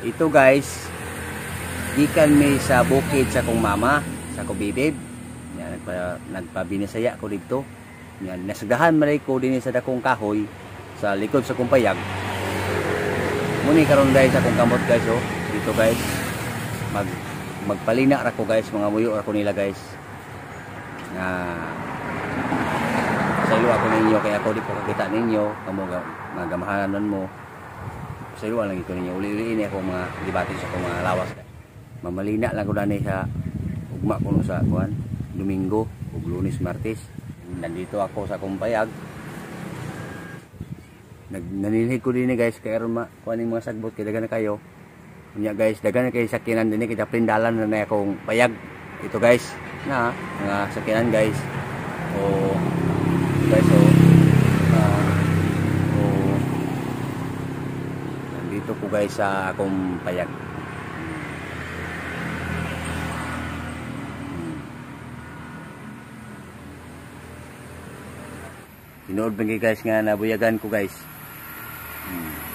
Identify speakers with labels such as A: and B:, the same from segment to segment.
A: Ito guys, gikan mi sa bukid sa kong mama, sa akong bibib. Yan, nagpabinisaya ko dito. Yan, nasagahan man ko dinhi sa dakong kahoy sa likod sa kong payag. Muni karon guys akong kamot guys oh. Dito guys, magpalina ra ko guys, mga muyo ra ko nila guys. Nga saylo ako ninyo kay ako di ko kakita ninyo, kamo mga gamahanan mo. Saylo lang ito ninyo, uli-uli ini ako mga debate sa akong mga lawas. Mamalina lang ko dani sa ugma kuno sa kuan, Domingo ug Lunes, Martes. Nandito ako sa akong payag. Naninhig ko dinhi guys kay aron ma kuan ning mga sagbot kay daghan na kayo. Unya guys, daghan na kay sakyanan dinhi kay prindalan na na akong payag. Ito guys, na mga sakyanan guys. O guys oh. Oh. Nandito ko guys sa akong payag. Tinuod ba guys nga nabuyagan ko guys.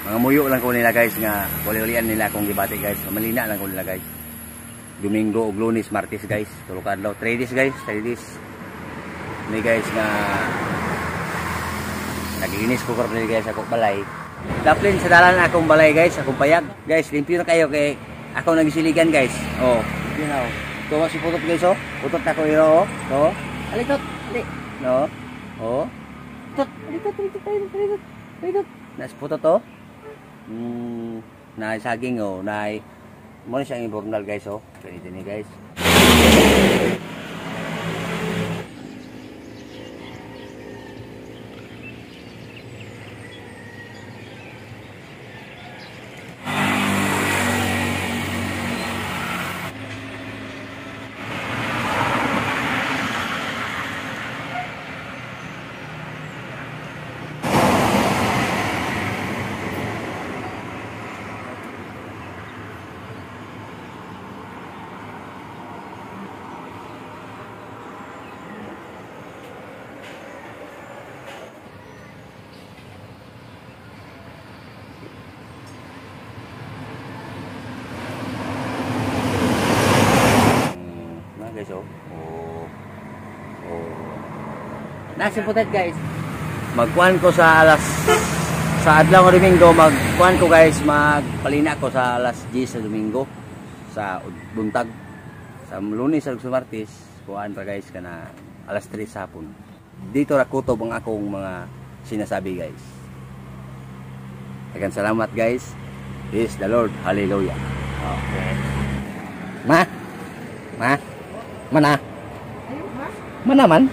A: Mga muyo lang ko nila guys nga uli-ulian nila akong gibati guys. Malina lang ko nila guys. Domingo ug Lunes, Martes guys. Tulo ka adlaw, 3 days guys, 3 days. Ni guys nga nagiinis ko karon guys ako balay. Daplin sa dalan akong balay guys, akong payag. Guys, limpyo na kayo kay ako nagisiligan guys. Oh, limpyo na oh. Tuwa si putot guys oh. Putot na ko iro oh. So, alikot, ali. No. Oh. Putot, alikot, alikot, alikot, alikot. Alikot. Nas putot oh. Na saging oh, na mo na siyang ibornal guys oh. Ganito ni guys. Guys oh. Oh. Oh. Nasa putet guys. Magkuan ko sa alas sa adlaw nga Domingo, magkuan ko guys, magpalina ko sa alas 10 sa Domingo sa buntag. Sa Lunes sa Martes, kuan ra guys kana alas 3 sa hapon. Dito ra kutob ang akong mga sinasabi guys. Daghang salamat guys. Praise the Lord. Hallelujah. Okay. Ma. Ma. Mana? Mana man?